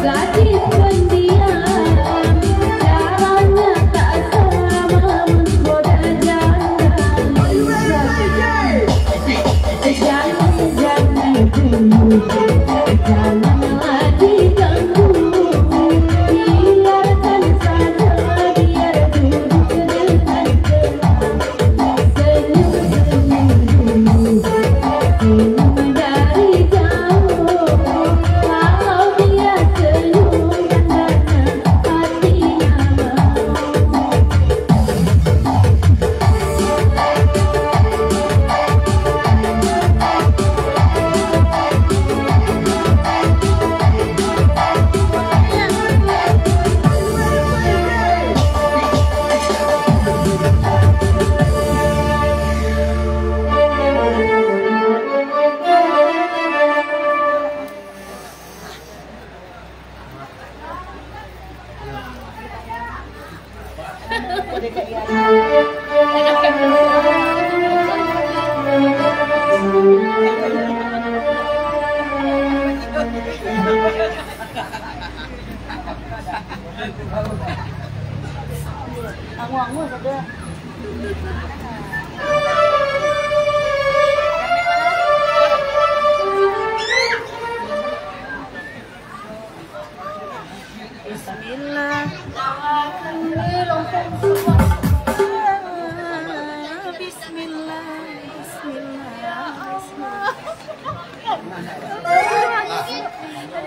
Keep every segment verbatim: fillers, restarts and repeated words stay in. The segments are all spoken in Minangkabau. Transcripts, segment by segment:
Lagi pendiam, caranya tak sama menggoda jangan. Jangan, jangan dulu, jangan lagi ganggu. Biarkan saja, biar duduk dengan tenang. Angu-angu saja. Bismillah. Bismillah. Bismillah. Bismillah.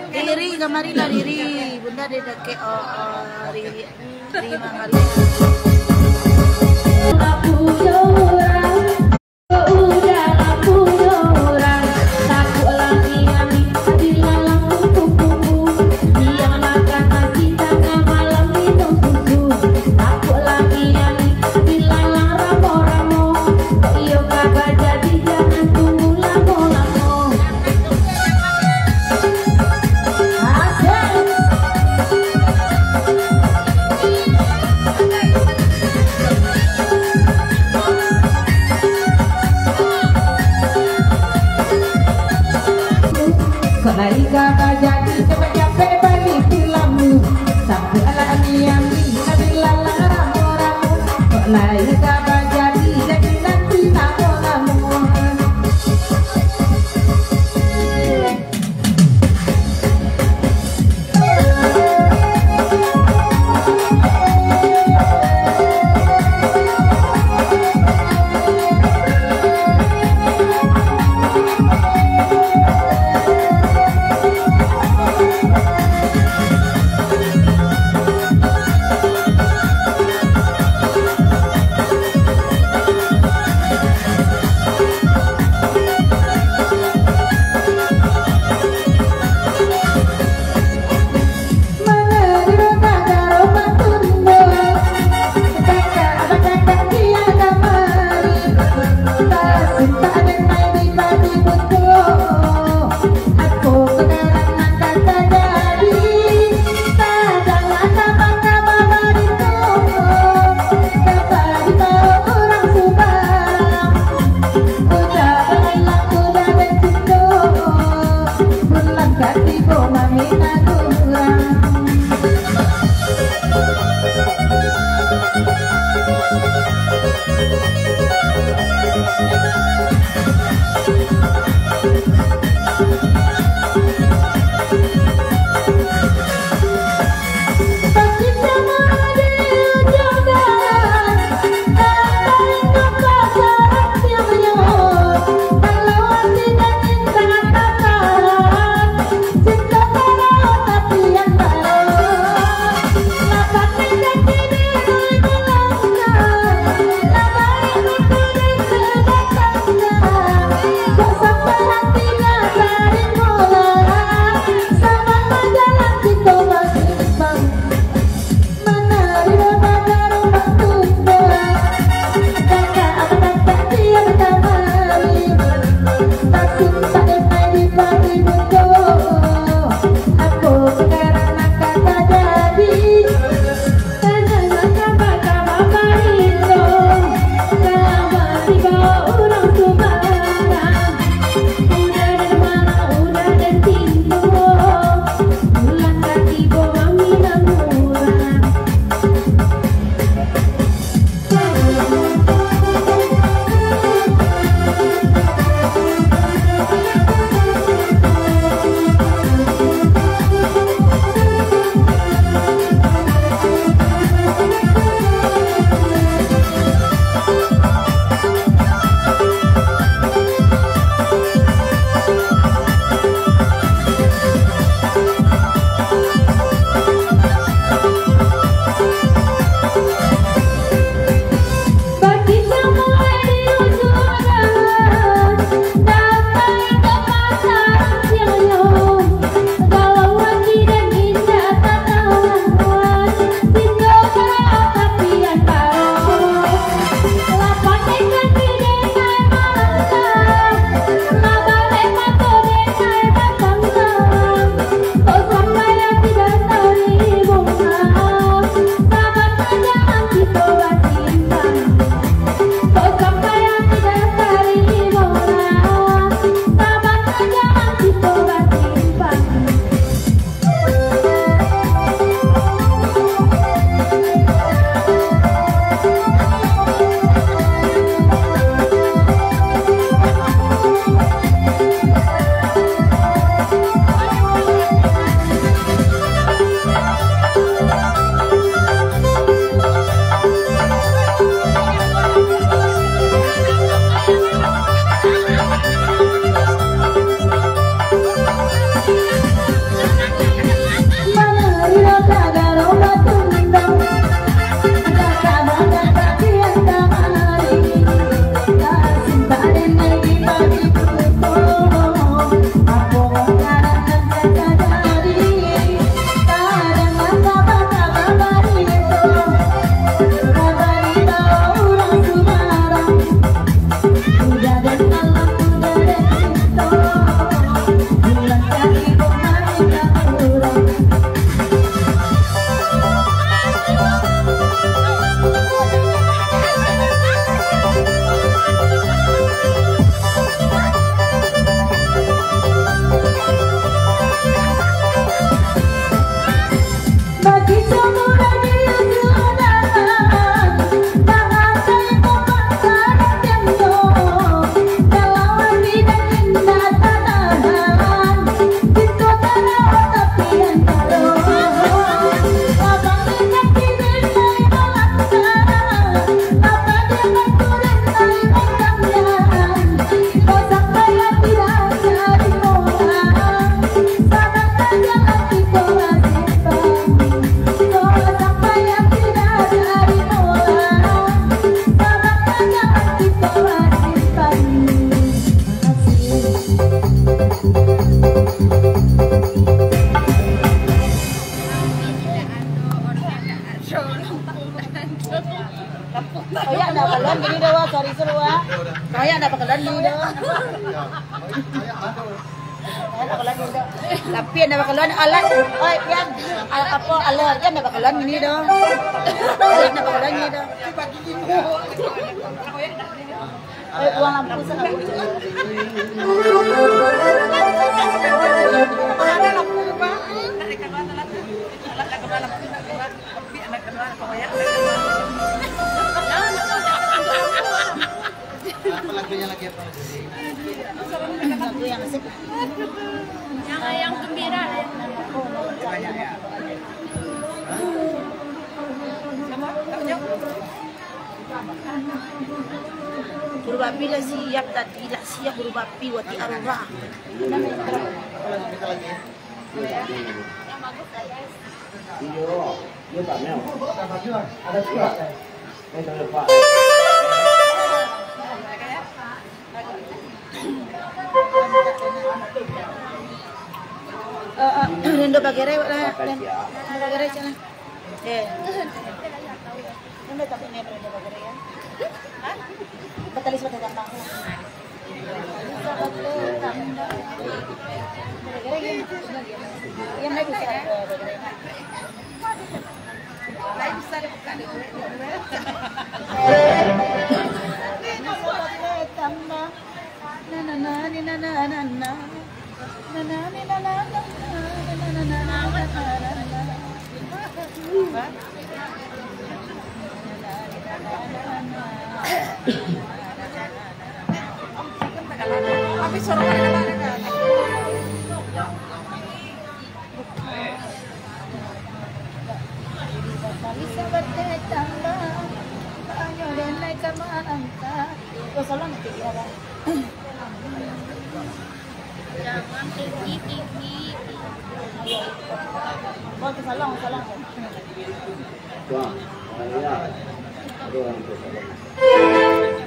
Riri, kamarilah, Riri. Bunda di dakek, oh, oh, Riri. Riri, kamarilah. Kok lai ka bajadi, capek-capek bali pulang lu. Sampai lah ni, ni, ni, lalang ramo-ramo. Kok lai ka bajadi, jadi nanti lamo-lamo. Ayah ndak bakaluan ni doh. Ayah ndak bakaluan ni doh. Tapi ndak bakaluan alat. Oi, Pian. Al-, apo, alat kan ndak bakaluan ni doh. Alat ndak bakaluan ni doh. Oi, buang lampu sana. Ada lampu, Pak. Apa lagunya lagi, apa lagunya? Lagu yang asik. Yang, yang gembira. Guru Bapi lah siap tadi, lah siap Guru Bapi, wati arora. Apa lagu kita lagi? Yang bagus lah, guys. Iyo, iyo, Pak Mel. Ada juga. Eh, tak ada, Pak. Eh, eh, Rindo Bagere, wak lah. Rindo Bagere, cak lah. Eh. Rindo tapi ni Rindo Bagere, ya. Hah? Batalis, batalis tambang. Jangan tinggi-tinggi. Wah, salah, salah. Wah, iya. Ada orang tu, salah.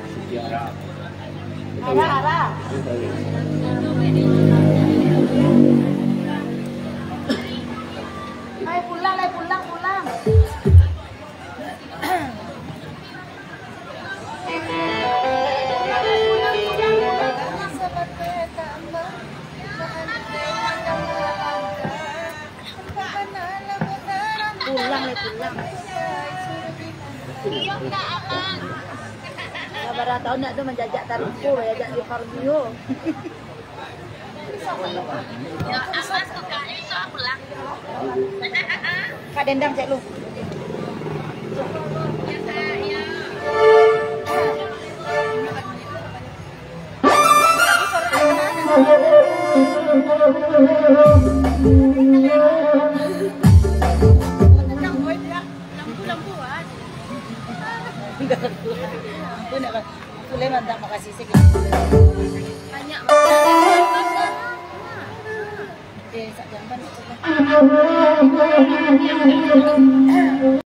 Sejarah. Arah, arah. Hai, pulang, hai, pulang, pulang. Pulang, lai, pulang. Sabaraha taun ndak tu manjajak tarumpul, manjajak di Farbio. Kak dendang cek lu. Lampu, lampu, ah. Lampu ndak, Bang? Sulaiman tak makasih sikit. Banyak. Eh, sak jamban tu.